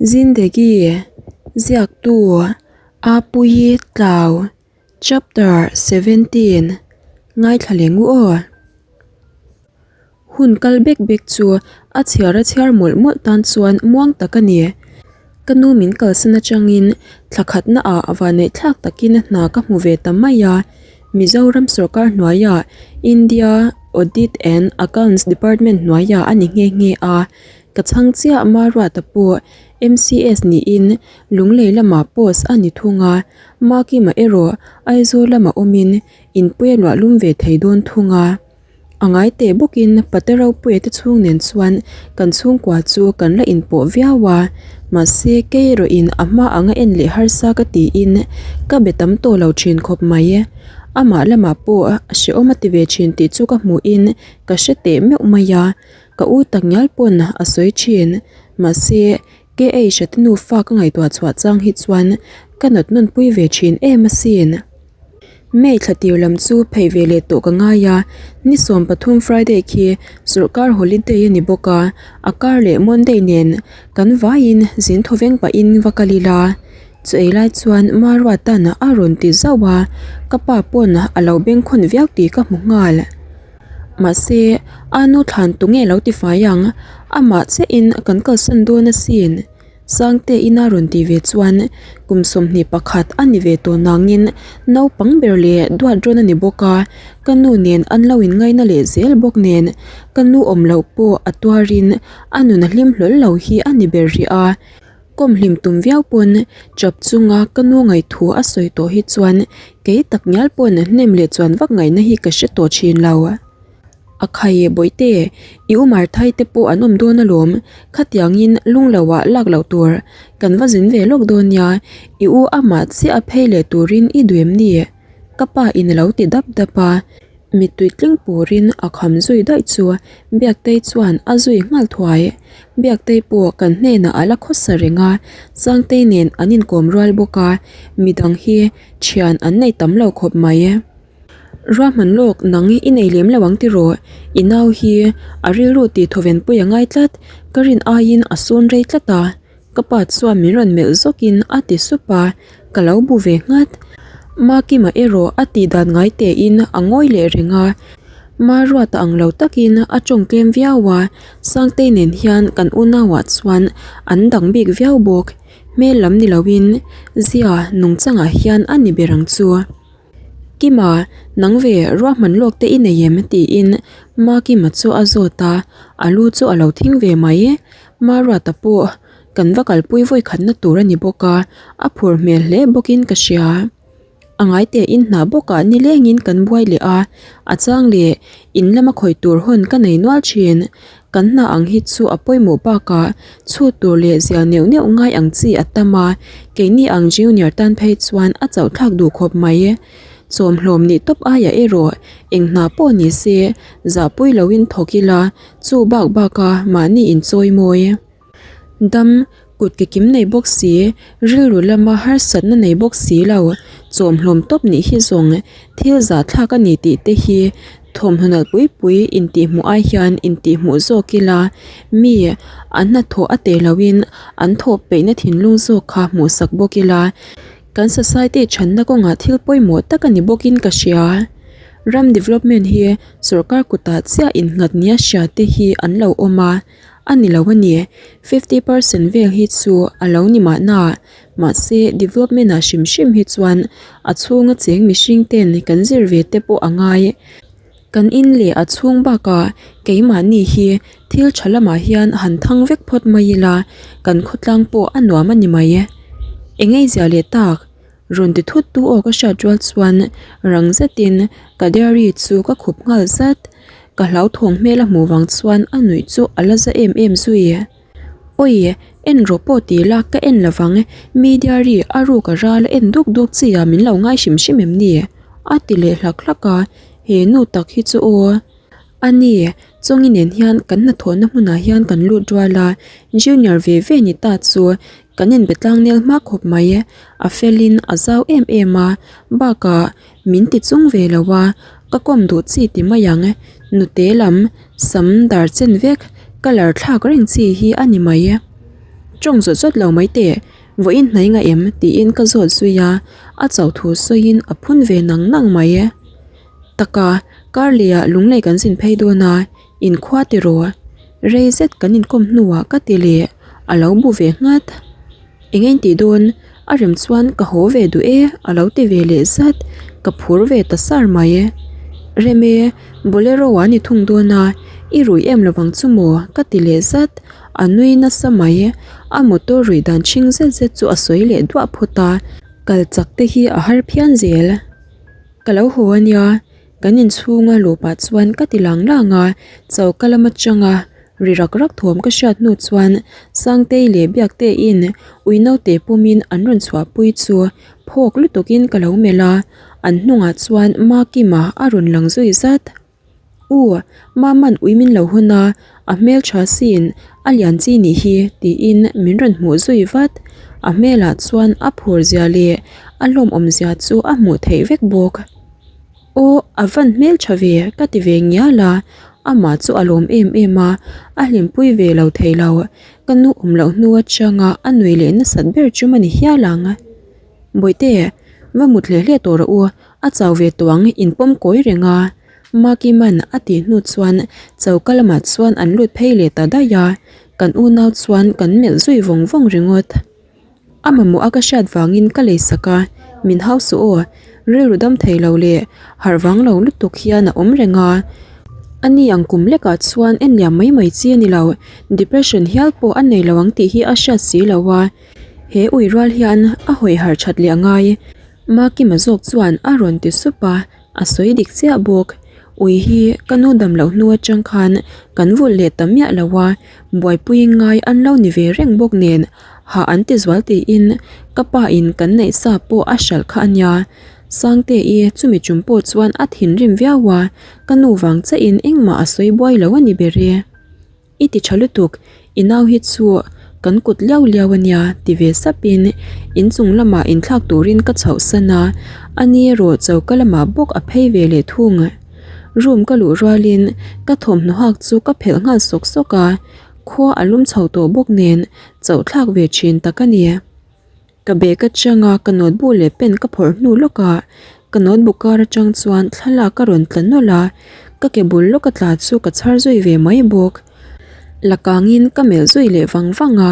Zindagi, Ziaktu, Apuii Tlau, Chapter 17, Ngaithla leh ngu aw. Hun kal bek bek chu a chhiar a chhiar mawlh mawlh tan chuan muang tak a ni. Ka nu min kalsan atangin thla khatna ah vanneih thlak takin hna ka hmu ve ta mai a. Mizoram sorkar hnuaiah India Audit and Accounts Department hnuaiah a ni nghe nghe a. Ka chhang chiah Maruata pawh MCS niin Lunglei lamah post a ni thung a. Makima erawh Aizawl lamah awmin inpui a luah lum ve thei dawn thung a. A ngai teh bawkin Pate Ropuia te chhung nen chuan kan chhungkua chu kan la inpawh viau a, mahse kei erawhin a hma anga en leh harsa ka tiin ka be tam tawh lo thin khawp mai. Amah lamah pawh a hrehawm a ti ve thin tih chu ka hmuhin ka hre teh meuh mai a, ka u takngial pawn a sawi thin. Mahse KH a te nufa ka ngaihtuah chhuah chang hi chuan ka nawt nawnpui ve thin em asin. May thla tir lam chu phei ve leh tawh ka ngai a, ni 13 Friday khi sawrkar holiday a ni bawk a, a kar leh Monday nen kan vaiin zin thawveng pahin va kal ila. Chu ei lai chuan Maruatan a rawn ti zauh a, ka pa pawn a lo bengkhawn viau tih ka hmu nghal. Mahse, a nu thlan tu nge lo ti fai ang, amah chiahin kan kalsan dawn asin. Sangte ina rawn tih ve chuan kum 21 a ni ve tawh nangin naupang ber leh duat rawn a ni bawk a, ka nu nen an lo inngaina leh zel bawk nen ka nu awm loh pawh a tuarin a nun a hlim hlawl lo hi a ni ber rih a. Kawm hlim tum viau pawn chap chunga ka nu ngaihthu a sawi tawh hi chuan kei tak ngial pawn hnem leh chuan vak ngaihna hi ka hre tawh thin lo. A khai bawihte, i u Marthai te pawh an awm dawn alawm, khatiangin lung lo ah lak loh tur kan va zin ve lawk dawn nia, i u amah chiah a phei leh turin i duh em ni? Ka pa in a lo ti dap dap a, mittui tling purin a kham zui daih chu Biaktei chuan a zui nghal thuai. Biaktei pawh kan hnenah a la khawsa reng a, Sangtei nen an inkawm rual bawk a, midang hi thian an nei tam lo khawp mai. Ruahman lawk nang i nei lem lo ang tiraw? I nau hi a rilru tih thawven pui a ngai tlat, ka rin aiin a sawn rei tlat a, ka pa chuan min rawn melh zawkin a ti sup a, ka lo bu ve nghat. Makima erawh a tih dan ngai tein a ngawi leh reng a, Maruata ang lo takin a tawng tlem viau a, Sangtei nen hian kan unauah chuan an dang bik viau bawk, hmel lam ni loin zia nungchangah hian a ni ber ang chu. Kima, nang ve ruahman lawk te i nei em? tiin Makima chu a zawt a, a lu chu a lo thing ve mai. Maruata pawh kan va kalpui vawi khatna tur a ni bawk a, a phur hmel hle bawkin ka hria. A ngai tein hna bawkah nilengin kan buai leh a, a chang leh in lama khawih tur hawn ka nei nual thin. Kan hna ang hi chu a pawimawh bakah chhut tur leh zia neuh neuh ngai ang chi a tam a, keini ang junior tan phei chuan a chauh thlak duh khawp mai. Chawmhlawm nih tawp aiah erawh eng hna pawh ni se zahpui loin thawk ila chu bak baka mahni inchawi mawi. Dam, kut ke kim nei bawk si, rilru lama harsatna nei bawk si lo, chawmhlawm tawp nih hi zawng thil zahthlak a ni tih te hi thawmhnaw nalh pui pui intihhmuh ai hian intihhmuh zawk ila, mi an hnathawh a teh loin an thawh peihna thinlung zawk kha hmuhsak bawk ila, kan society chhanna kawngah thil pawimawh tak a ni bawkin ka hria. Ram development hi sorkar kutah chiah innghat nia hria te hi an lo awm a. A ni lo a ni, 50% vel hi chu a lo ni mahna, mahse development ah hrim hrim hi chuan a chhunga cheng mihring ten kan zir ve te pawh a ngai. Kan in leh a chhung bakah keimahni hi thil tha lamah hian han thang vek phawt mai ila kan khawtlang pawh a nuam a ni mai. Engei zia leh tak? Rawn ti thut tu aw ka hriat rual chuan rang zetin ka diary chu ka khup nghal zat. Ka hlauthawng hmel a hmuh vang chuan a nuih chu a la za em em zui. Awi, en rawh pawh ti ila ka en lovang, mi diary a ruk a ral a en duk duk chi ah min lo ngai hrim hrim em ni? A ti leh hlak hlak a, he nu tak hi chu aw. A ni, Chawngi nen hian kan hnathawhna hmunah hian kan lut rual a, junior ve ve ni ta chu kan inbe tlang nel hma khawp mai. A felin a zau em em a, bakah min ti chung ve lo a, ka kawm duh chi ti mai ang. Nute lam sam dar chen vek colour thlak reng chi hi a ni mai. Ṭawng zawt zawt lo mai teh, vawiin hnai nga em? tiin ka zawt zui a, a chauh thu sawiin a phun ve nang nang mai. Taka, kar lehah lunglei kan zin phei dawn a, inkhua tiraw? Rei zet kan inkawm hnuah ka ti leh, a lo bu ve nghat. Eng en tih dawn? A rem chuan ka haw ve duh e a lo ti ve leh zat, ka phur ve ta sar mai. Rem e, Bolero a ni thung dawn a, i rui em lovang chu maw? ka ti leh zat, a nui nasa mai. A motor ruih dan chhing zet zet chu a sawi leh duah phawt a, kal chak te hi a har phian zel. Ka lo haw a nia, Kan inchhunga luhpah chuan ka ti lang lang a, choka lam atanga ri rak rak thawm ka hriat hnu chuan Sangtei leh Biakteiin ui naute pawmin an rawn chhuahpui chu phawk lutukin ka lo melh a, an hnungah chuan Makima a rawn lang zui zat. U, Mama'n ui min lo hawn a, a hmeltha sin, a lian chi nih hi tiin min rawn hmuh zui vat. A hmelah chuan a phur zia leh a hlawmawm zia chu a hmuh theih vek bawk. Aw, a van hmel tha ve ka ti ve ngial a, amah chu a lawm em em a, a hlimpui ve lo thei lo, ka nu awm loh hnu atanga a nui leh nasat ber chu mani hial ang. Bawihte, va mut hle hle tawh rawh u, a chau ve tawh ang in pawm kawi reng a, Makiman a tih hnu chuan choka lamah chuan an lut phei leh ta daih a, kan unau chuan kan melh zui vawng vawng ringawt. A mamawh a ka hriat vangin ka lei sak a, min hau suh aw, rilru dam thei lo leh harh vang lo lutuk hian a awm reng a. A ni ang kum lekah chuan en liam mai mai chi a ni lo, depression hial pawh a nei lo ang tih hi a hriat si lo a, he ui rual hian a hawi harh that leh a ngai. Makima zawk chuan a rawn ti sup a, a sawi dik chiah bawk. Ui hi ka nu dam loh hnu atang khan kan vulh leh ta miah lo a, buaipui ngai an lo ni ve reng bawk nen hah an ti zual tiin ka pa in kan neih sa pawh a hralh kha a nia. Sangte-i chumi tum pawh chuan a thinrim viau a, ka nu vang chiah in engmah a sawi buai lo a ni ber e. I ti tha lutuk, i nau hi chu kan kut liau liau a nia ti ve sapin inchung lamah inthlak turin ka chhoh san a, a ni erawh choka lamah bawk a phei ve leh thung. Room ka luh rualin ka thawmhnaw hak chu ka phelh nghal sawk sawk a, khua a lum chho tawh bawk nen chauh thlak ve thin tak a ni. Ka bag atanga ka notebook leh pen ka phawrh hnu lawkah ka notebook kar atang chuan thlalak a rawn tla nawlh a, ka ke bul lawka tla chu ka chhar zui ve mai bawk. La kangin ka melh zui leh vang vang a,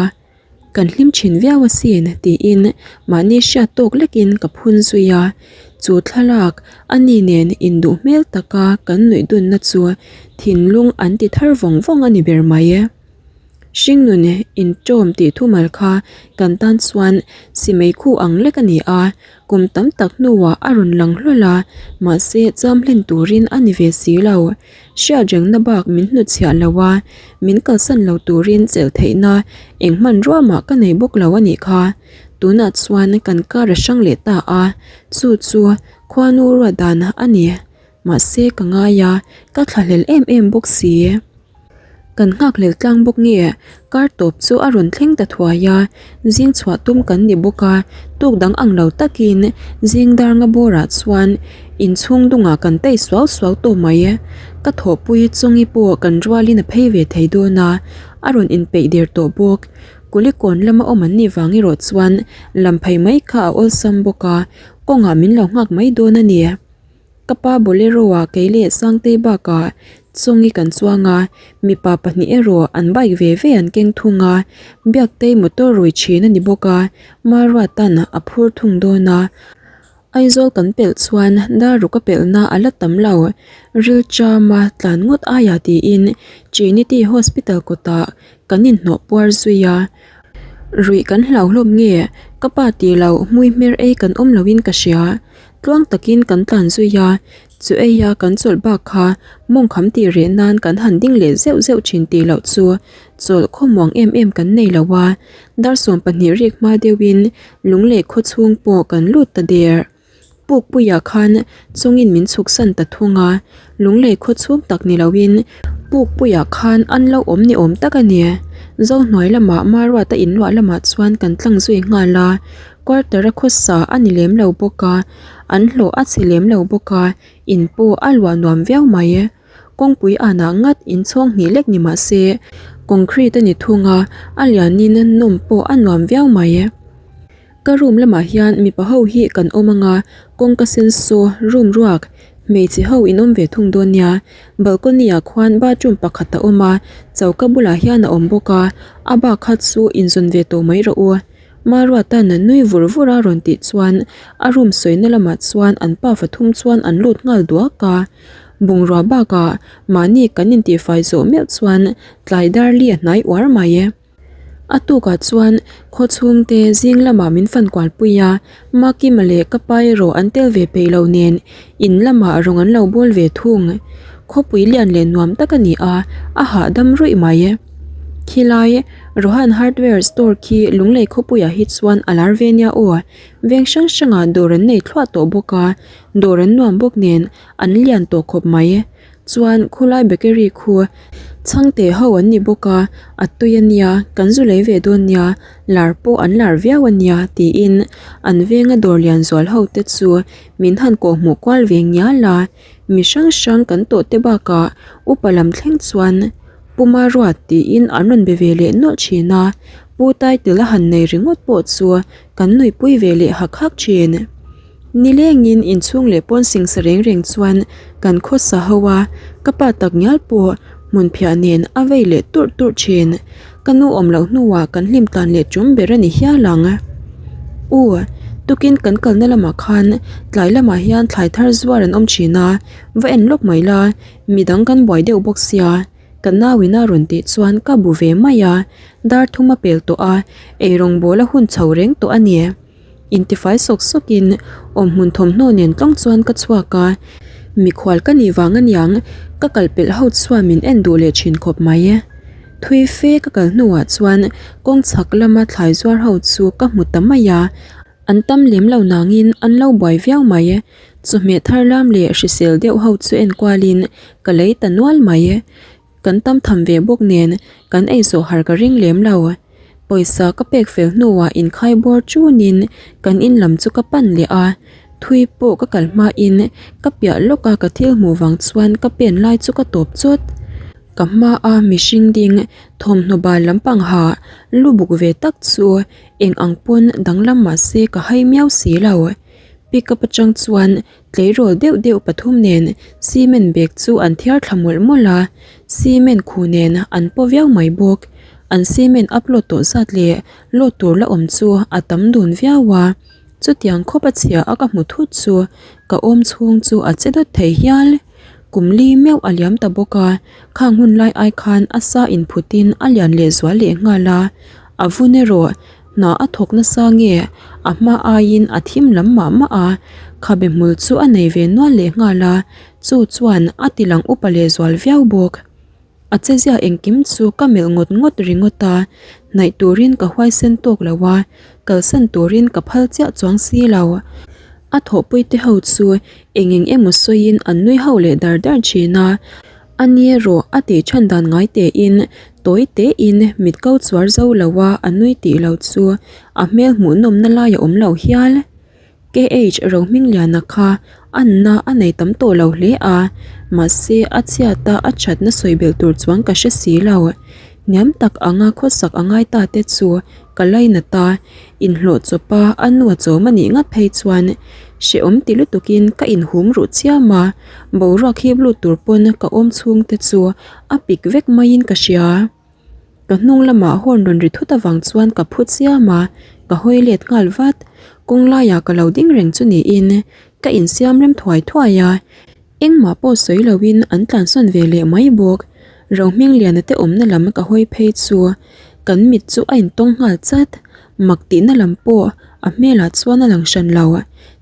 kan hlim thin viau asin tiin mahni hriat tawk lekin ka phun zui a, chu thlalak a ni nen induh hmel taka kan nuih dunna chu thinlung an ti thar vawng vawng a ni ber mai. Hringnun inṭawm tih thumal kha kan tan chuan simei khu ang lek a ni a, kum tam tak hnuah a rawn lang hlawl a, mahse cham hlen turin a ni ve si lo. Hriatrengna bak min hnutchhiah lo a, min kalsan lo turin chelh theihna eng hmanrua mah ka nei bawk lo a nih kha. Tunah chuan kan kar a hrang leh ta a, chu chu khuanu ruat dan a ni. Mahse ka ngai a, ka thlahlel em em bawk si. Kan nghakhlel tlang bawk nge, kar tawp chu a rawn thleng ta thuai a, zing chhuah tum kan ni bawk a, tuk dang ang lo takin zing dar nga bawrah chuan inchhung dungah kan tei suau suau tawh mai. Ka thawhpui chawngi pawh kan rualin a phei ve thei dawn a, a rawn inpeih der tawh bawk. Kulikawn lama awm an nih vang erawh chuan lam phei mai kha a awlsam bawk a, kawngah min lo nghak mai dawn a ni. Ka pa Bolero ah kei leh Sangtei bakah Chawngi kan chuang a, mipa pahnih erawh an bike ve ve an keng thung a, Biaktei motor rui thin a ni bawk a, Maruatan a phur thung dawn a. Aizawl kan pelh chuan Daruk a pelhna a la tam lo, Rilchama tlan ngawt aia tiin Trinity Hospital kawtah kan inhnawh puar zui a, ruih kan hlauhlawm nge ka pa tih loh hmui hmer ei kan awm loin ka hria. Tluang takin kan tlan zui a, chu eia kan chawlh bak kha mawngkham tih reh nan kan han ding leh zeuh zeuh thin tih loh chu chawlh khawmuang em em kan nei lo a, dar 12 rik hma deuhin lunglei khaw chhung pawh kan lut ta der. Pukpuia khan chungin min chhuk san ta thung a, lunglei khaw chhung tak ni loin Pukpuia khan an lo awm ni awm tak a ni. Zohnuai lamah Maruata inluah lamah chuan kan tlang zui nghal a. Quarter a khawsa a ni lem lo bawk a, an hlawh a chhe lem lo bawk a, in pawh a luah nuam viau mai. Kawngpui anah ngat inchhawng hnih lek ni mah se, Concrete a ni thung a, a lianin nawm pawh a nuam viau mai. Ka room lamah hian mipa ho hi kan awm anga kawngka sen saw room ruak hmeichhe ho in awm ve thung dawn nia. Balcony ah khuan bathroom pakhat a awm a, choka bulah hian a awm bawk a, a bak kha chu inzawn ve tawh mai rawh u. Maruata'n nui vur vur a rawn tih chuan a room sawina lamah chuan an pa fathum chuan an lut nghal duak a. Bungrua bakah mahni kan intihfai zawh meuh chuan tlai dar li a hnai uar mai. A tukah chuan khaw chhungte zing lamah min fan kual pui a, Makima leh ka pa erawh an tel ve peih lo nen in lamah rawng an lo bawl ve thung. Khawpui lian leh nuam tak a ni a, a hahdam ruih mai. Khilai Rohan Hardware Store khi Lunglei khawpuiah hi chuan a lar ve nia aw. Veng hrang hrangah dawr an nei thluah tawh bawk a, dawr an nuam bawk nen an lian tawh khawp mai. Chuan khulai bakery khu chhangte ho an ni bawk a, a tui a nia, kan zu lei ve dawn nia, lar pawh an lar viau a nia tiin an venga dawr lian zual ho te chu min han kawhhmuh kual ve ngial a. Mi hrang hrang kan tawh te bakah upa lam thleng chuan Puma ruat tiin an rawn be ve leh nawlh thin a, Pu title a han nei ringawt pawh chu kan nuihpui ve leh hak hak thin. Nilengin inchhung leh pawn singsa reng reng chuan kan khawsa ho a, ka pa tak ngial pawh hmun phiah nen a vei leh turh turh thin. Ka nu awm loh hnuah kan hlim tan leh tum ber a ni hial ang. U, tukin kan kalna lamah khan tlai lamah hian thlai thar zuar an awm thin a, va en lawk mai la, midang kan buai deuh bawk sia, ka nauin a rawn tih chuan ka bu ve mai a, dar thum a pel tawh a, eirawng bawl a hun chho reng tawh a ni. Intifai sawk sawkin awmhmun thawmhnaw nen tlawng chuan ka chhuak a, mikhual ka nih vang aniang ka kal pelh ho chuan min en duh leh thin khawp mai. Thui fe ka kal hnuah chuan kawng chhak lama thlai zuar ho chu ka hmu ta mai a, an tam lem lo nangin an lo buai viau mai. Chawhmeh thar lam leh hrisel deuh ho chu enkualin ka lei ta nual mai. Kan tam tham ve bawk nen kan ei zawh har ka ring lem lo. Pawisa ka pek fel hnuah inkhai bawr chunin kan in lam chu ka pan leh a, thui pawh ka kal hmain ka piah lawka ka thil hmuh vang chuan ka pen lai chu ka tawp chawt. Ka hmaa mihring ding thawmhnaw bal lampang ha lu buk ve tak chu eng ang pawn danglam mahse ka hai miau si lo. Pickup atang chuan Tleirawl deuh deuh pathum nen cement bag chu an thiar thla mawlh mawlh a, cement khu nen an paw viau mai bawk. An cement upload tawh zat leh load tur la awm chu a tam dun viau a, chutiang khawp a chhia a ka hmu thut chu ka awm chhung chu a che dawt thei hial. Kum li meuh a liam ta bawk a, khang hun lai ai khan a sa inphut in a lian leh zual leh nghal a, a vun erawh Hna a thawk nasa nge a hma aiin a thim lam mah mah a, khabe hmul chu a nei ve nual leh nghal a, chu chuan a ti lang upa leh zual viau bawk. A chezia engkim chu ka melh ngawt ngawt ringawt a, hnaih turin ka huaisen tawk lo a, kalsan turin ka phal chiah chuang si lo. A thawhpui te ho chu eng eng emaw sawiin an nui ho leh dar dar thin a, A ni erawh a tih chhan dan ngai tein tawi tein mit ko chuar zo lo a a nui tih lo chu a hmel hmuh nawmna lai a awm lo hial. KH Rohmingliana kha anna a nei tam tawh lo hle a, mahse a chhiata a thatna sawi belh tur chuan ka hre si lo. Hniam tak anga khawsak a ngai ta te chu ka lainat a, inhlawh chawpa a nu a chawm a nih ngat phei chuan hrehawm ti lutukin ka inhum ruh chiam a, boruak hip lut tur pawn ka awm chhung te chu a pik vek maiin ka hria. Ka hnung lamah horn rawn ri thut avang chuan ka phu chiam a, ka hawi let nghal vat. Kawng laiah ka lo ding reng chu niin ka insiam rem thuai thuai a. Engmah pawh sawi loin an tlansawn ve leh mai bawk. Rohmingliana te awmna lam ka hawi phei chu kan mit chu a intawng nghal chat. Mak tihna lam pawh a hmelah chuan a lang hran lo.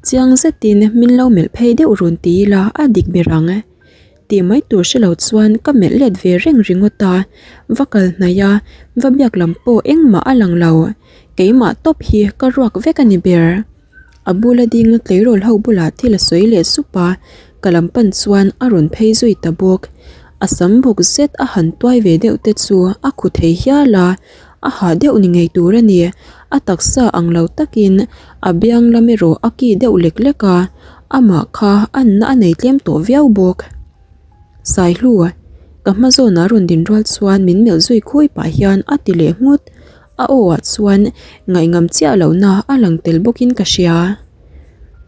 Chiang zetin min lo melh phei deuh run ti ila a dik ber ang. Tih mai tur hre lo chuan ka melh let ve reng ringawt a. Va kal hnaih a, va biak lam pawh engmah a lang lo. Keimah tawp hi ka ruak vek a ni ber. A bula ding tleirawl ho bulah thil a sawi leh sup a, ka lam pan chuan a rawn phei zui ta bawk. A sam bawk zet a han tuai ve deuh te chu a khu thei hial a, a hah deuh ni ngei tur a ni. A taksa ang lo takin a biang lam erawh a ki deuh lek lek a, amah kha anna a nei tlem tawh viau bawk. Saihlu. Ka hma zawnah rawn din rual chuan min melh zui khawi pah hian a ti leh nghut. A aw ah chuan ngaihngam chiah lohna a lang tel bawkin ka hria.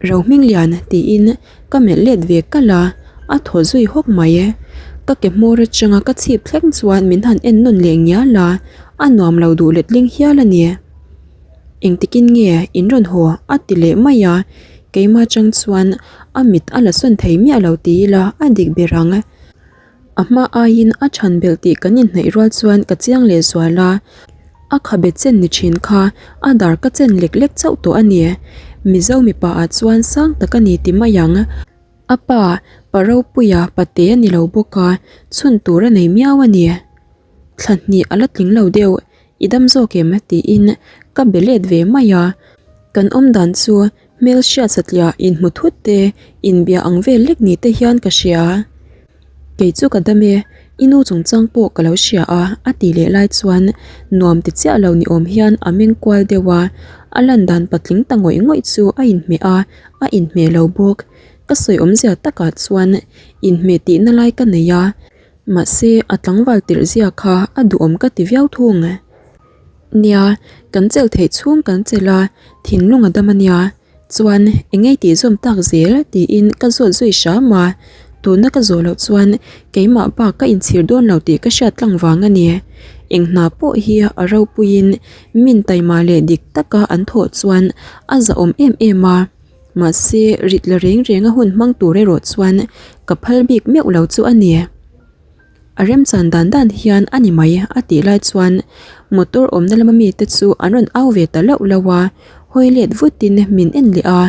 Rohminglian tiin ka melh let ve kalh a, a thaw zui hawk mai. Ka ke hmawr atanga ka chhip thleng chuan min han en nawn leh ngial a, a nuam lo duh letling hial a ni. Engtikin nge in rawn haw a ti leh mai a, keimah atang chuan a mit a la sawn thei miah lo ti ila a dik ber ang. A hma aiin a chhan belh tih kan inhnaih rual chuan ka chiang leh zual a, a khabe chen ni thin kha a dar ka chen lek lek chauh tawh a ni. Mizo mipa ah chuan sang tak a ni ti mai ang. A pa, pa ropuia pate a ni lo bawk a, chhun tur a nei miau a ni. Thla hnih a la tling lo deuh, i dam zawk em? tiin ka be let ve mai a, kan awm dan chu hmel hriat satliah inhmu thut te, inbia ang vel lek ni te hian ka hria. Kei chu ka dam e, i nu chungchang pawh ka lo hria a, a ti leh lai chuan nuam ti chiah lo ni awm hian a meng kual deuh a, a lan dan patling ta ngawih ngawih chu a inhmeh a, a inhmeh lo bawk. Ka sawi awmzia takah chuan inhmeh tihna lai ka nei a. Mahse, a tlangval tirh zia kha a duhawm ka ti viau thung. Nia, kan chelh theih chhung kan chelh a, thinlung a dam a nia. Chuan, eng ei tih zawm tak zel tiin ka zawt zui hram a. Tuna ka zawh loh chuan keimah bak ka inchhir dawn lo tih ka hriat tlang vang a ni. Eng hna pawh hi a ropuiin min taima leh dik taka an thawh chuan a zahawm em em a. Mahse, rit la reng reng a hun hmang tur erawh chuan ka phal bik meuh lo chu a ni. A remchan dan dan hian a ni mai a tih lai chuan motor awmna lama mite chu an rawn au ve ta lauh lauh a, hawi let vutin min en leh a.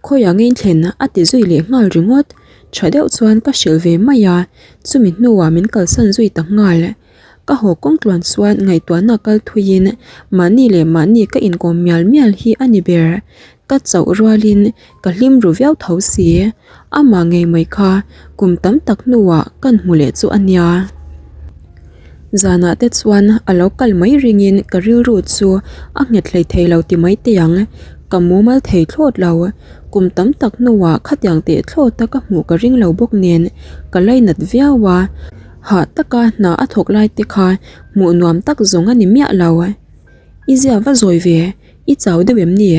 Khawiah ngei thlen a ti zui leh nghal ringawt. Tha deuh chuan ka hrilh ve mai a, chumi hnuah min kalsan zui ta nghal. Ka haw kawng tluan chuan ngaihtuahna kal thuiin mahni leh mahni ka inkawm mial mial hi a ni ber. Ka chauh rualin ka hlim ru viau tho si. Amah ngei mai kha kum tam tak hnuah kan hmu leh chu a nia. Zanah te chuan a lo kal mai ringin ka rilru chu a nghet hlei thei lo ti mai teh ang. Ka mumal thei thlawt lo. Kum tam tak hnuah khatiang teh thlawta ka hmuh ka ring lo bawk nen ka lainat viau a. Hah taka hna a thawk lai te kha hmuh nuam tak zawng a ni miah lo. I zia va zawi ve, i chau deuh em ni?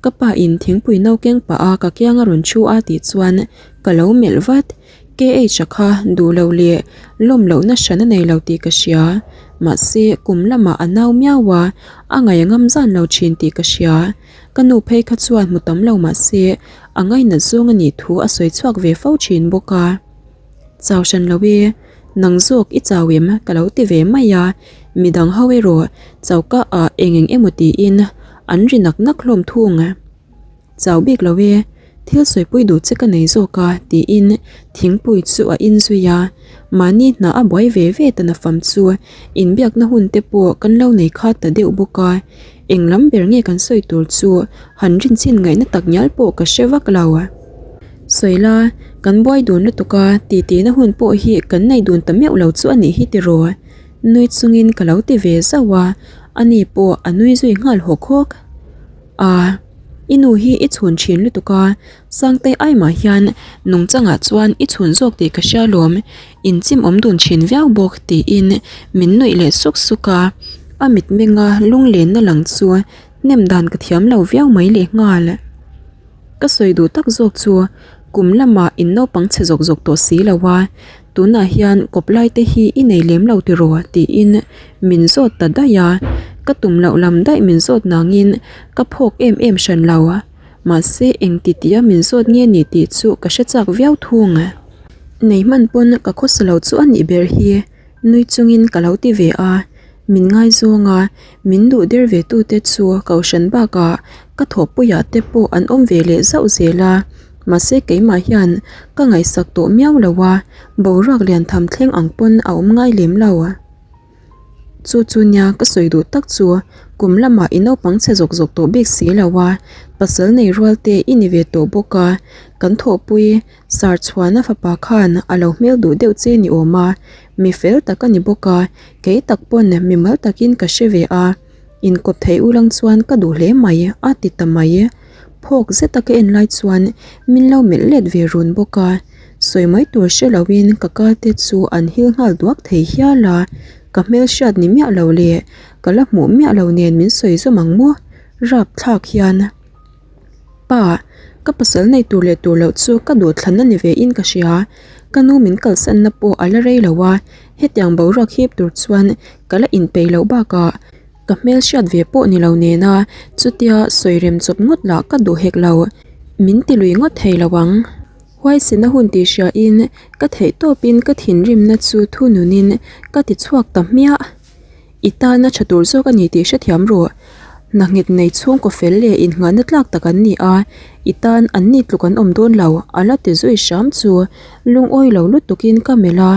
Ka pa in thingpui no keng pah a ka kiang a rawn thu a tih chuan ka lo melh vat. KH-a kha duh loh leh lawm lohna hran a nei lo tih ka hria. Mahse kum lamah a nau miau a, a ngaih a ngam zan lo thin tih ka hria. Ka nu phei kha chuan hmu tam lo mahse a ngainat zawng a nih thu a sawi chhuak ve fo thin bawk a. Chau hran lo e, nang zawk i chau em ka lo ti ve mai a, midang ho erawh choka ah eng eng emaw tiin an ri nak nak hlawm thung. Chau bik lo e, thil sawipui duh che ka nei zawk a tiin thingpui chu a in zui a, mahni hna a buai ve ve ta nafam chu inbiakna hun te pawh kan lo nei kha ta deuh bawk a, Eng lam ber nge kan sawi tur chu han rinchhin ngaihna tak ngial pawh ka hre vak lo. Sawi la, kan buai dun lutuk a, titihna hun pawh hi kan nei dun ta meuh lo chu a nih hi tiraw? Nui chungin ka lo ti ve zauh a, ani pawh a nui zui nghal hawk hawk. A, i nu hi i chhun thin lutuk a, Sangtei aimah hian nungchangah chuan i chhun zawk tih ka hria lawm, inchim awm dun thin viau bawk tiin min nuih leh suk suk a, a mitmenga lunglenna lang chu hnem dan ka thiam lo viau mai leh nghal. Ka sawi duh tak zawk chu kum lamah in naupang chhe zawk zawk tawh si lo a, tunah hian kawp lai te hi i nei lem lo tiraw tiin min zawt ta daih a, ka tum loh lam daih min zawt nangin ka phawk em em hran lo. Mahse eng ti tia min zawt nge ni tih chu ka hre chak viau thung. Nei hman pawn ka khawsa lo chu a nih ber hi nui chungin ka lo ti ve a, min ngaizawng a, min duh der ve tute chu kohhran bakah ka thawhpuiah te pawh an awm ve leh zauh zel a, mahse keimah hian ka ngaihsak tawh miau lo a, boruak lian tham thleng ang pawn a awm ngai lem lo. Chu chu nia ka sawi duh tak chu kum lamah i naupang chhe zawk zawk tawh bik si lo a, pasal nei rual te i ni ve tawh bawk a, kan thawhpui sar chhuana fapa khan a lo hmel duh deuh che ni awm a, mi fel tak a ni bawk a, kei tak pawn mi mal takin ka hre ve a, inkawp theih ulang chuan ka duh hle mai a ti ta mai. Phawk zeta ka en lai chuan min lo melh let ve run bawk a. Sawi mai tur hre loin ka ka te chu an hil nghal duak thei hial a, ka hmelhriat ni miah lo leh ka la hmuh miah lo nen min sawi zawm ang maw? Rapthlak hian. Pa, ka pasal nei tur leh tur loh chu ka duhthlanna ni ve in ka hria. Ka nu min kalsanna pawh a la rei lo a, hetiang boruak hip tur chuan ka la inpeih loh bakah ka hmelhriat ve pawh ni lo nena chutia sawi rem chawp ngawt lah ka duh hek lo. Min ti lui ngawt thei lo ang. Huaisena hun tih hriain ka theih tawpin ka thinrimna chu thununin ka ti chhuak ta hmiah. I tana tha tur zawk a ni tih hrethiam rawh. Hna nghet nei chhungkaw fel leh inngahna tlak tak an ni a, i tan an ni tluk an awm dawn lo, a la ti zui hram chu lungawi lo lutukin ka melh a,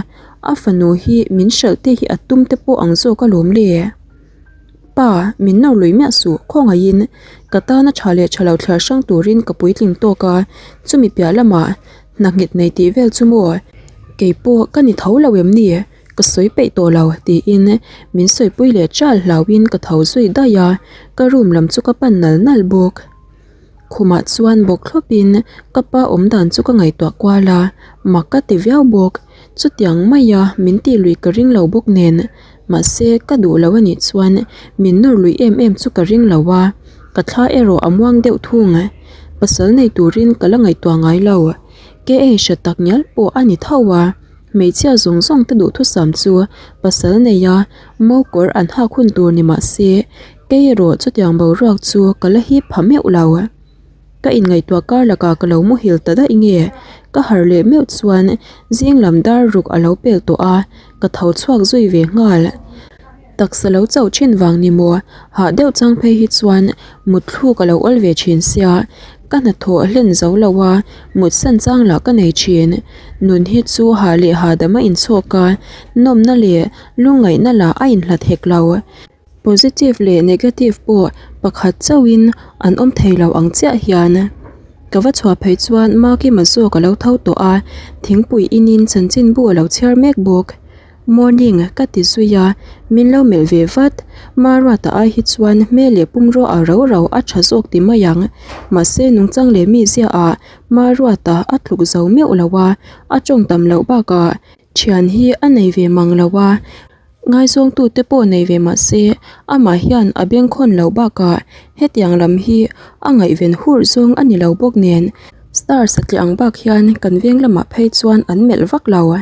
a fanu hi min hralh te hi a tum te pawh ang zawk alawm le. Pa, min nawr lui miah suh, khawngaihin ka tana tha leh tha lo thliar hrang turin ka puitling tawk a, chumi piah lamah hna nghet nei tih vel chu maw? Keipawh ka ni tho lo em ni? Ka sawi peih tawh lo tiin min sawipui leh chal hlauhin ka tho zui daih a, ka room lam chu ka pan nal nal bawk. Khumah chuan bawk thlawpin ka pa awm dan chu ka ngaihtuah kual a, mak ka ti viau bawk. Chutiang maia min tih lui ka ring lo bawk nen, mahse ka duh lo anih chuan min nawr lui em em chu ka ring lo a, ka thla erawh a muang deuh thung. Pasal nei turin ka la ngaihtuah ngai lo, ke ei hre tak ngial pawh a ni tho a. Hmeichhia zawng zawng te duhthusam chu pasal neia mo kawr an hak hun tur ni mah se, kei erawh chutiang boruak chu ka la hip pha meuh lo. Ka inngaihtuah kar lakah ka lo muhil ta daih nge, ka harh leh meuh chuan zing lam dar ruk a lo pel tawh a, ka tho chhuak zui ve nghal. Taksa lo chauh thin vang ni maw? Hah deuh chang phei hi chuan mutthluk a lo awl ve thin sia, ka hnathawh hlen zo lo a, mut san chang lah ka nei thin. Nun hi chu hah leh hahdam a inchhawk a, nawmna leh lungngaihna lah a inhlat hek lo. Positive leh negative pawh pakhat chauhin an awm thei lo ang chiah hian. Ka va chhuah phei chuan Makima zawk a lo tho tawh a, thingpui inin chanchinbu a lo chhiar mek bawk. Morning, ka ti zui a, min lo melh ve vat. Maruata ai hi chuan hmel leh pumrua a ro ro a tha zawk ti mai ang. Mahse nungchang leh mizia ah Maruata a tluk zo meuh lo a, a tawng tam loh bakah thian hi a nei ve mang lo a. Ngaizawngtu te pawh nei ve mahse amah hian a bengkhawn loh bakah hetiang lam hi a ngaihven hurh zawng a ni lo bawk nen star satliah ang bak hian kan veng lamah phei chuan an melh vak lo.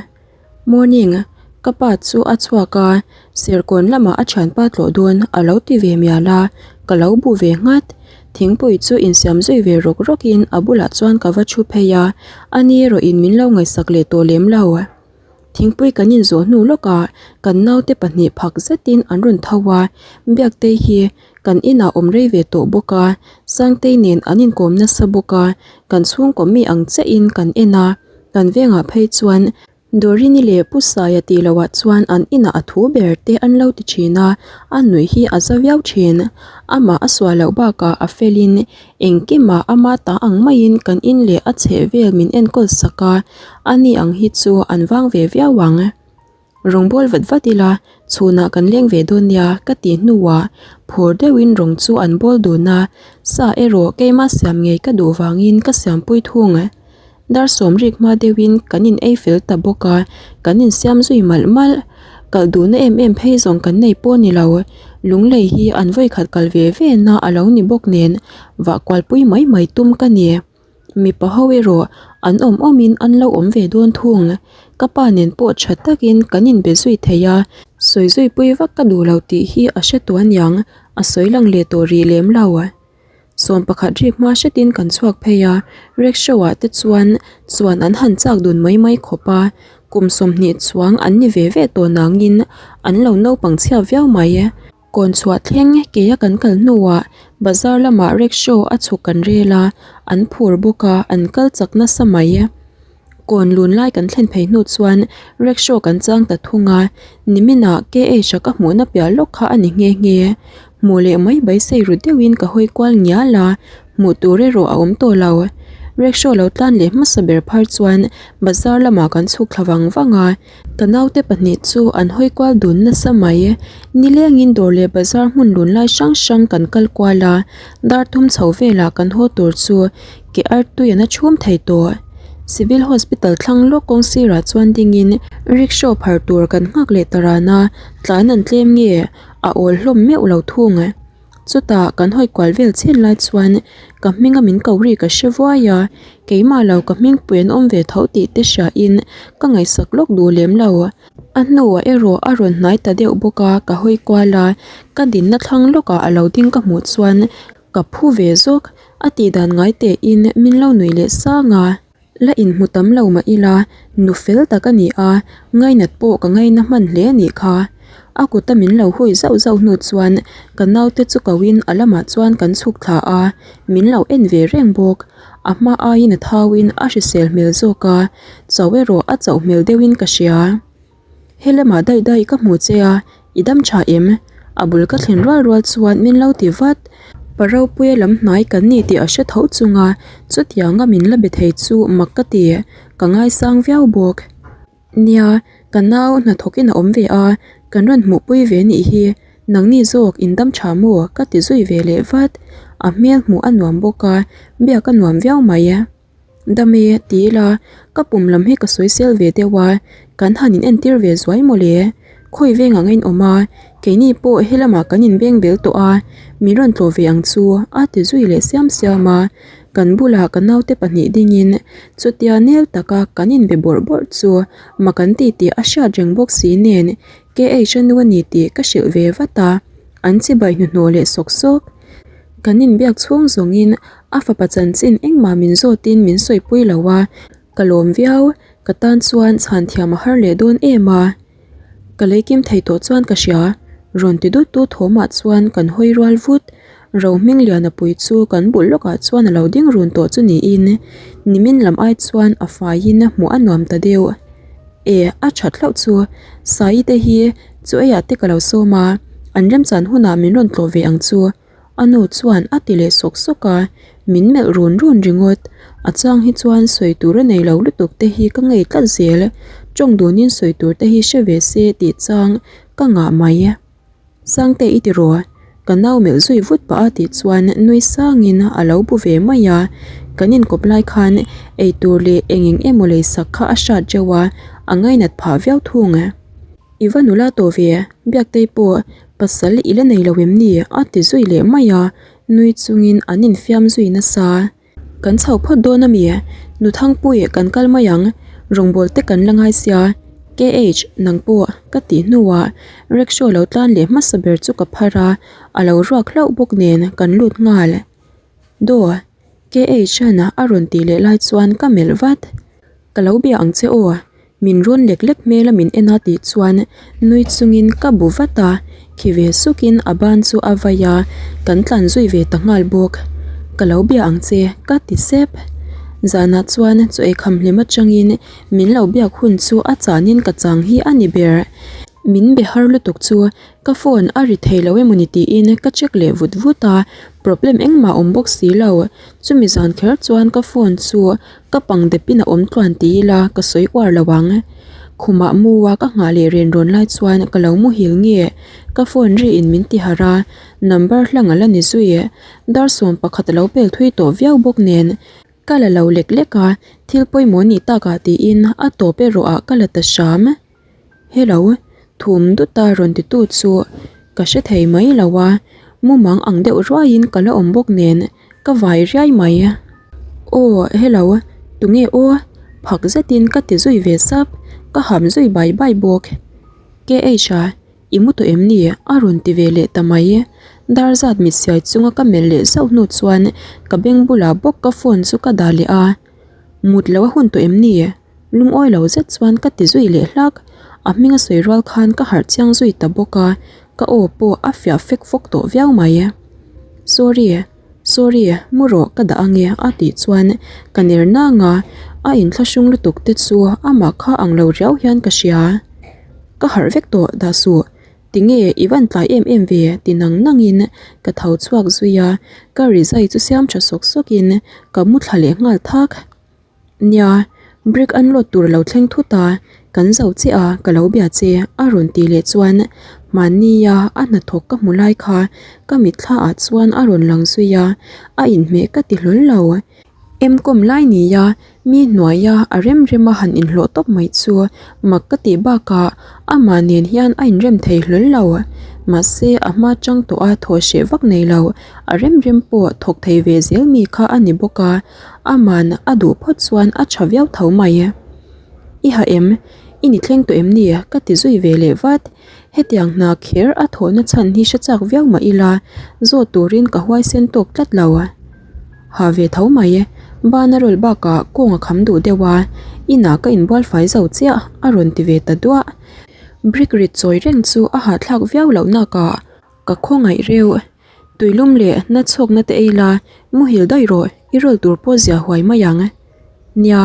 Morning, ka pa chu a chhuak a, Serkawn lamah a thianpa tlawh dawn a lo ti ve mial a, ka lo bu ve nghat. Thingpui chu insiam zui ve rawk rawkin a bulah chuan ka va thu phei a, ani erawhin min lo ngaihsak leh tawh lem lo. Thingpui kan inzawh hnu lawkah kan naute pahnih phak zetin an rawn tho a, Biaktei hi kan inah awm rei ve tawh bawk a, Sangtei nen an inkawm nasa bawk a, kan chhungkaw mi ang chiahin kan en a. Kan vengah phei chuan Dorini leh Pu Saia tih loh ah chuan an inah a thu ber te an lo ti thin a, a nuih hi a za viau thin. Amah a sual loh bakah a felin engkimah ama ta ang maiin kan in leh a chheh vel min enkawl sak a, ani ang hi chu an vang ve viau ang. Rawng bawl vat vat ila, chhunah kan leng ve dawn nia ka tih hnuah phur deuhin rawng chu an bawl dun a, sa erawh keima siam ngei ka duh vangin ka siampui thung. Dar sawm rik hma deuhin kan in ei fel ta bawk a, kan insiam zui malh malh. Kalh duhna em em phei zawng kan nei pawh ni lo. Lunglei hi an vawikhat kal ve ve na a lo ni bawk nen vah kualpui mai mai tum ka ni. Mipa ho erawh an awm awmin an lo awm ve dawn thung. Ka pa nen pawh tha takin kan inbe zui thei a, sawi zui pui vak ka duh lo tih hi a hre tawh aniang, a sawi lang leh tawh rih lem lo. Sawm pakhat rik hma hretin kan chhuak phei a, rickshaw ah te chuan chuan an han chak dun mai mai khawp a, kum 20 chuang an ni ve ve tawh nangin an lo naupang chhia viau mai. Kawn chhuah thleng keia kan kal hnuah bazar lamah rickshaw a chhuk kan rel a, an phur bawk a, an kal chak nasa mai. Kawn lun lai kan thlen phei hnu chuan rickshaw kan chang ta thung a, niminah KH-a ka hmuhna piah lawk kha a ni nghe nghe. Hmuh leh mai beisei ru deuhin ka hawi kual ngial a, hmuh tur erawh a awm tawh lo. Rickshaw lo tlan leh hmasa ber phar chuan bazar lamah kan chhuk thla vang vang a. Ka naute pahnih chu an hawi kual dun nasa mai. Nilengin dawr leh bazar hmun lun lai hrang hrang kan kal kual a, dar thum chho velah kan haw tur chu ke artui an a chhum thei tawh. Civil Hospital thlang lawk kawng sirah chuan dingin rickshaw phar tur kan nghak leh ta ran a, tlan an tlem nge a awl hlawm meuh lo thung. Chutah kan hawi kual vel chhin lai chuan ka hminga min ko ri ka hre vuai a, keimah lo ka hmingpui an awm ve tho tih te hriain ka ngaihsak lawk duh lem lo. A hnuah erawh a rawn hnai ta deuh bawk a, ka hawi kual a, ka dinna thlang lawkah a lo ding ka hmuh chuan ka phu ve zawk, a tih dan ngai tein min lo nuih leh sang a. La inhmu tam lo mah ila, nu fel tak a ni a, ngainat pawh ka ngaina hman hle a nih kha. A kuta min lo hui zauh zauh hnu chuan ka naute chu koin a lamah chuan kan chhuk thla a, min lo en ve reng bawk. A hma aiin a thauin a hrisel hmel zawk a, chau erawh a chauh hmel deuhin ka hria. Helamah daih daih ka hmu che a, i dam tha em? A bul ka thlen rual rual chuan min lo ti vat. Pa Ropuia lam hnai kan ni tih a hre tho chung a, chutianga min la be thei chu mak ka ti, ka ngaisang viau bawk. Nia, ka nau hnathawkin a awm ve a, kan rawn hmuhpui ve nih hi, nangni zawk in dam tha maw? Ka ti zui ve leh vat. A hmel hmuh a nuam bawk a, biak a nuam viau mai. Dam e, ti ila, ka pum lam hi ka sawi sel ve deuh a, kan han in entir ve zuai mawle. Khawi veng ang a inawm a, keini pawh helamah kan inbeng bel tawh a, min rawn tlawh ve ang chu, a ti zui leh siam siam a. Kan bulah ka naute pahnih dingin chutia nel taka kan inbe bawrh bawrh chu mak an ti tih a hriat reng bawk si nen KH a nu a ni tih ka hrilh ve vat a, an chibai hnuhnawh leh sawk sawk. Kan inbiak chhung zawngin a fapa chanchin engmah min zawtin min sawipui lo a, ka lawm viau, ka tan chuan chhan thiam a har leh dawn em a. Ka lei kim thei tawh chuan ka hria, rawn ti dut dut thawmah chuan kan hawi rual vut. Rohmingliana pui chu kan bul lawkah chuan a lo ding run tawh chu niin nimin lam ai chuan a faiin hmuh a nuam ta deuh. E, a that hlauh chu, Saii te hi chu eiah te ka lo sawm a, an remchan hunah min rawn tlawh ve ang chu. A nu chuan a ti leh sawk sawk a, min melh run run ringawt. A chang hi chuan sawi tur a nei lo lutuk te hi ka ngei tlat zel. Tawng dunin sawi tur te hi hre ve se tih chang ka ngah mai. Sangte i ti rawh, ka nau melh zui vut pah a tih chuan nui sangin a lo bu ve mai a. Kan inkawp lai khan eitur leh eng eng emaw leisak kha a hrat reuh a, a ngainat phah viau thung. I va nula tawh ve, Biaktei pawh pasal i la nei lo em ni? a ti zui leh mai a, nui chungin an infiam zui nasa. Kan chho phawt dawn a mi? Nu Thangpui kan kal mai ang, rawngbâwl te kan la ngai sia. KH, nang pawh ka tih hnuah rickshaw lo tlan leh hmasa ber chu ka phar a, a lo ruak hlauh bawk nen kan lut nghal. Daw, KH-a'n a rawn tih leh lai chuan ka melh vat. Ka lo bia ang che aw, min rawn lek lek hmel a min en a tih chuan nui chungin ka bu vat a, khi ve sukin a ban chu a vai a, kan tlan zui ve ta nghal bawk. Ka lo bia ang che, ka ti sep. Zanah chuan chaw ei kham hlim atangin min lo biak hun chu a chanin ka chang hi a ni ber. Min be har lutuk chu ka phone a ri thei lo emawni tiin ka check leh vut vut a, problem engmah a awm bawk si lo. Chumi zan kher chuan ka phone chu Ka pang depin a awm tluan ti ila ka sawi uar lo ang. Khumah mu a ka nghah leh ren rawn lai chuan ka lo muhil nge ka phone ri in min ti harh a, number hlang a la ni zui. Dar 11 a lo pel thui tawh viau bawk nen ka la lo lek lek a, thil pawimawh nih takah tiin a tawp erawh ah ka la ta hram. Hello, thum duta rawn titu chu ka hre thei mai lo a, mumang ang deuh ruaiin ka la awm bawk nen ka vai riai mai. Aw hello, tunge aw? Phak zetin ka ti zui ve sap, ka ham zui bai bai bawk. KH a, i mu tawh em ni? A rawn ti ve leh ta mai. Dar zat mit siai chunga ka melh leh zauh hnu chuan ka beng bulah bawk ka phone chu ka dah leh a. Mut lo a hun tawh em ni? Lungawi lo zet chuan ka ti zui leh hlak, a hming a sawi rual khan ka harh chiang zui ta bawk a, ka aw pawh a fiah fek fawk tawh viau mai. Sorry, sorry, mu rawh ka dah ange a tih chuan ka ner nang a, a inthlahrung lutuk te chu amah kha ang lo riau hian ka hria. Ka harh vek tawh dah suh, tinge i van tlai em em ve ti nang nang in ka tho chhuak zui a, ka rizai chu siam tha sawk sawk in ka mu thla leh nghal thak. Nia, brick unload tur a lo thleng thut a, kan zo chiah a, ka lo bia che a rawn tih leh chuan mahnia a hnathawk ka hmu lai kha ka mitthla ah chuan a rawn lang zui a, a inhmeh ka ti hlawl lo. Em kawm lai nia Mi hnuaia a rem rema han inhlawh tawp mai chu mak ka tih bakah amah nen hian a inrem thei hlawl lo. Mahse a hma chang tawh a thaw hreh vak nei lo, a rem rem pawh thawk thei ve zel mi kha a ni bawk a, aman a duh phawt chuan a tha viau tho mai. I ha em? I ni thleng tawh em ni? Ka ti zui ve leh vat. Hetiang hna kher a thawhna chhan hi hre chak viau mah ila, zawt turin ka huaisen tawk tlat lo. Ha ve tho mai. Bana rawl bakah kawng a kham duh deuh a, inah ka inbual fai zo chiah a rawn ti ve ta duah. Brick rit chawi reng chu a hahthlak viau loh nakah ka khawngaih reuh. Tuilum leh nachhawkna te ei la, muhil daih rawh, i rawl tur pawh zia huai mai ang. Nia,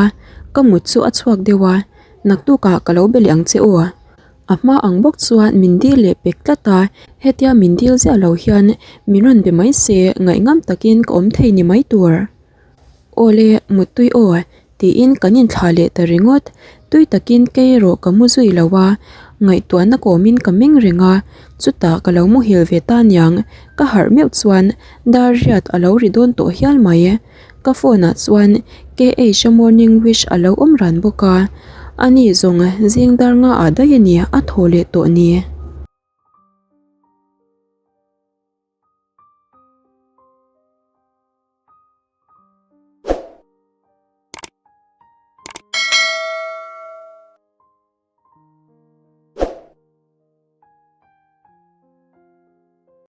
ka mut chu a chhuak deuh a, naktukah ka lo be leh ang che aw. A hma ang bawk chuan min dil leh pek tlat a, hetia min dil ziah lo hian min rawn be mai se ngaihngam takin ka awm thei ni mai tur. Awle, muttui aw, tiin kan inthlah leh ta ringawt. Tui takin kei erawh ka mu zui lo a, ngaihtuahna kawmin ka meng reng a, chutah ka lo muhil ve ta niang, ka harh meuh chuan dar riat a lo ri dawn tawh hial mai. Ka phone ah chuan KH-a morning wish a lo awm ran bawk a, ani zawng zing dar nga ah daih a ni a thaw leh tawh ni.